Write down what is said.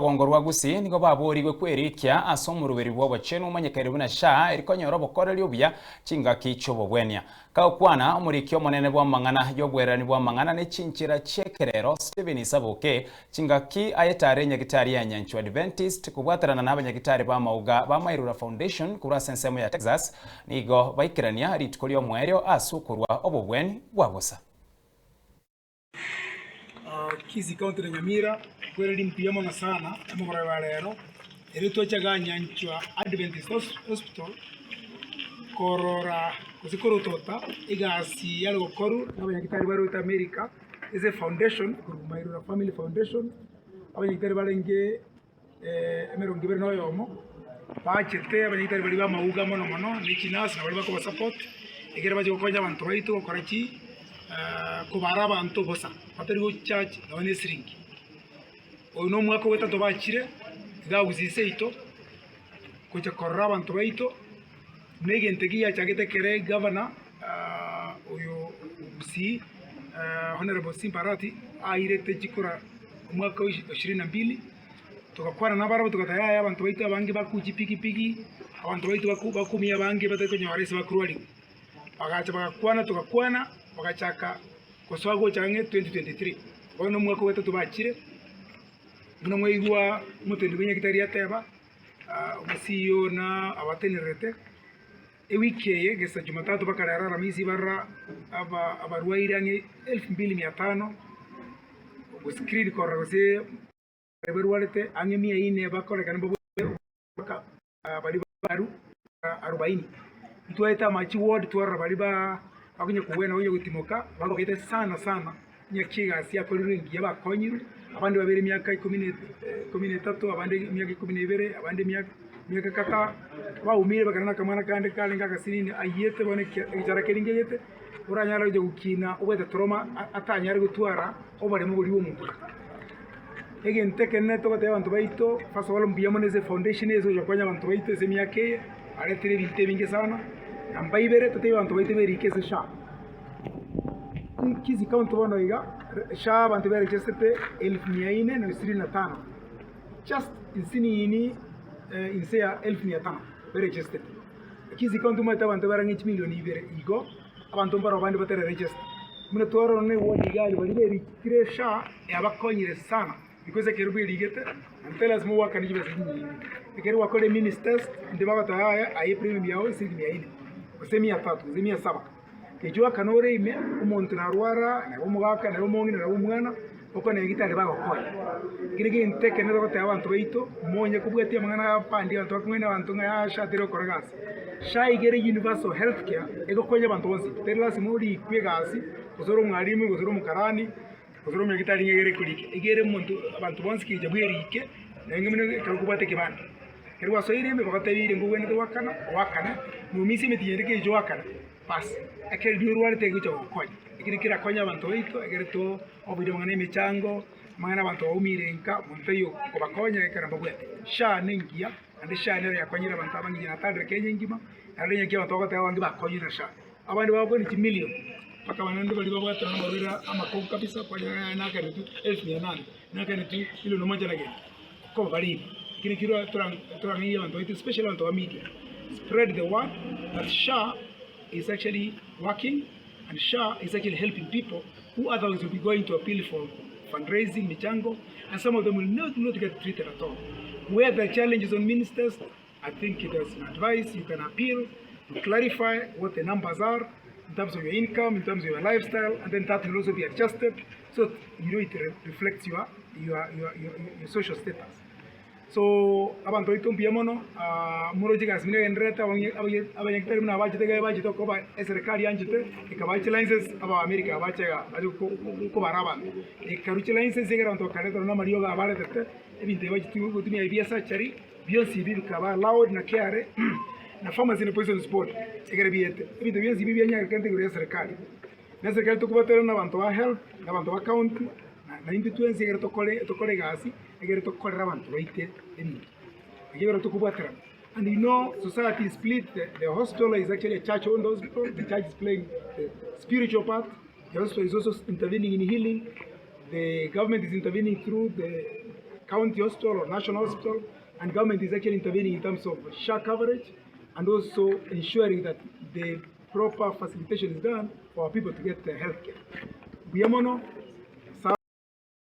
Orogongo rwa Gusii nigo baboorigwe kwerikia ase omoroberi bw'obochenu omanyekaine buna SHA eri konyora obokoreri obuya chingaki chi'obobwenia. Kagokwana omoriki omonene bw'amang'ana y'obwererani bw'amang'ana ne chinchera chi'ekerero Stephen Isaboke chingaki ayetare enyagitari ya Nyanchwa Adventist kobwaterana n'abanyagitari b'amauga ba Mairura Foundation korwa ase ensemo ya Texas nigo baikerania rituko ri'omoerio ase okorua obobweni bwa bosa. Kisii County na Nyamira, nkwereria mbuya mono sana omogoroba bwa rero, erio twacha igaa Nyanchwa Adventist Hospital korora gose korotota egasi yare gokorwa na abanyagitari barwete America ase efoundation ekorokwa Mairura Family Foundation, abanyagitari barenge emerongo ebere na oyomo, bachete abanyagitari baria b'amauga mono mono, ne chinurse na baria bakobasupport, ekero bache gokonya abanto baito gokora ki? Kobara abanto bosa, batari gocharge nonye na esiringi. Oyo na omwaka ogetato bachire, iga Gusii seito, gocha korora abanto baito, na egento ekio giachagete ekere egavana oyo o Gusii Honourable Simba Arati airete chikura omwaka o ishirini na mbili. Togakwana nabarabwo togateba, Yaya, abanto baito abange bakwa chipigipigi, abanto baito bakumia abange batari konyora ase bakorwarigwa. Bagacha bagakwana togakwana, bagachaka gosoa gocha ang'e 2023. Bono omwaka o gatato bachire, buna mwaigwa omoteneneri bwe nyagetari ateba, omoCEO na abatenererete, ewiki eye gesa jumatatu mpaka rero aramisi barora aba abarwaire ang'e elfu mbili mia tano, goscreen korora gose. Baria barwarete ang'e mia ine bakorekana mbabwate mpaka baria baru arobaini. Ntwaete amache ward twarora baria ba bakonya kogwena bakonya gotimoka bagogete sana sana ng'a ki egasi yakorirwe engiya bakonyirwe, abande babere emiaka ikomi na ikomi na etato, abande emiaka ikomi na ebere, abande emiaka emiaka kata baumire bakare na akamwana kande karenge agasinini aiyete bono ekichara keria nkegete. Oranyare gocha gokina obwate trauma atanyare gotwara oboremo boria bw'omobere. Egento ekenene togotebia abanto baito, first of all mbuya mono ase efoundation eye ase gocha gokonya abanto baito ase emiaka eye, baretire ebinto ebinge sana. Namba ibere, totebie abanto baito berike ase SHA. Kisii county bono iga, SHA abanto beregistete elfu mia ine na ishirini na tano, just nsinini inse ya elfu mia tano beregistete. Kisii county omanyete abanto bare ang'e chimilioni ibere igo, abanto mbaro abande batari register. Buna twarora ne ward iga aria baria berikire SHA yabakonyire sana because ekero bwerigete naende tari lasima oakane chibesa chinyinge. Ekero gwakorire means test inde bagoteba yaya aye premium yago esiringi mia ine, gose mia tatu, gose mia saba. Echio akana ore ime, omonto narwara, nere omogaka, nere omong'ina, nere omwana, okonyora nyagetari bagokonya. Ekero egento ekenene togoteba abanto baito, monye kobwatia amang'ana aya abandi abanto bakong'aina abanto ng'a yaya SHA teri gokora egasi. SHA iga ere universal health care, egokonya abanto bonsi, teri lasima orikwe egasi, gose ore omwalimu, gose ore omokarani, gose ore omonyagetari ng'a egere ekorike. Iga ere omonto abanto bonsi kecha bwerike, naende buna ekero okobwata ekebande. Ekero gwasoire ime bagotebirie nkogwenerete goakana, oakane, nominsie emetienyi ende kecha oakane. Bas, ekero riria orwarete egocha gokonya. Ekero kerakonye abanto baito, ekero to oboire amang'ana emechango, amang'ana abanto baumire nka, monto taiyo okobakonya ekero mbabwate. SHA nengiya, naende SHA nero yakonyire abanto abange inche natandire Kenya engima, naende onye ki abanto bagoteba abange bakonyire na SHA. Abande bagokwania chimilion, mpaka abande baria babwate nonye amarwaire amakong'u kabisa, kwanyora ng'a nakanetwe elfu mia nane, nakanetwe milioni moja na gento, koba bare ime. Ekero ekio torang'ainie abanto baito especially abanto ba media, spread the word that SHA is actually working and SHA is actually helping people who otherwise will be going to appeal for fundraising, michango and some of them will not, not get treated at all. Where the challenge is on ministers, I think there's an advice you can appeal to clarify what the numbers are in terms of your income, in terms of your lifestyle, and then that will also be adjusted so you know it re reflects your, your, your, your, your social status. So abanto baito mbuya mono moroche egasi buna egendererete abanyagitari buna abachete iga bachete koba eserekari yanchete ekabaa chilicense aba America bache igaa bache kobara abanto. Ekarwa chilicense ekero abanto bakareta nonye amariogo abaretete ebinto ebi bachete gotumia ebia surgery bionsi ebi bikaba allowed na KRA na Pharmacy and Poisons Board ekero biete. Ebinto bionsi ebi bianyarekete igoro ya eserekari. Na eserekari tokobaterana na abanto ba health na abanto ba county na intwe twensi ekero tokore tokore egasi ekero tokorera abanto baito ebinto. Ekero tokobwaterana and you know society is split the, the hospital is actually a church owned hospital the church is playing the spiritual part the hospital is also intervening in healing the government is intervening through the. county hospital or national hospital and government is actually intervening in terms of SHA coverage and also ensuring that the proper facilitation is done for our people to get health care. Mbuya mono.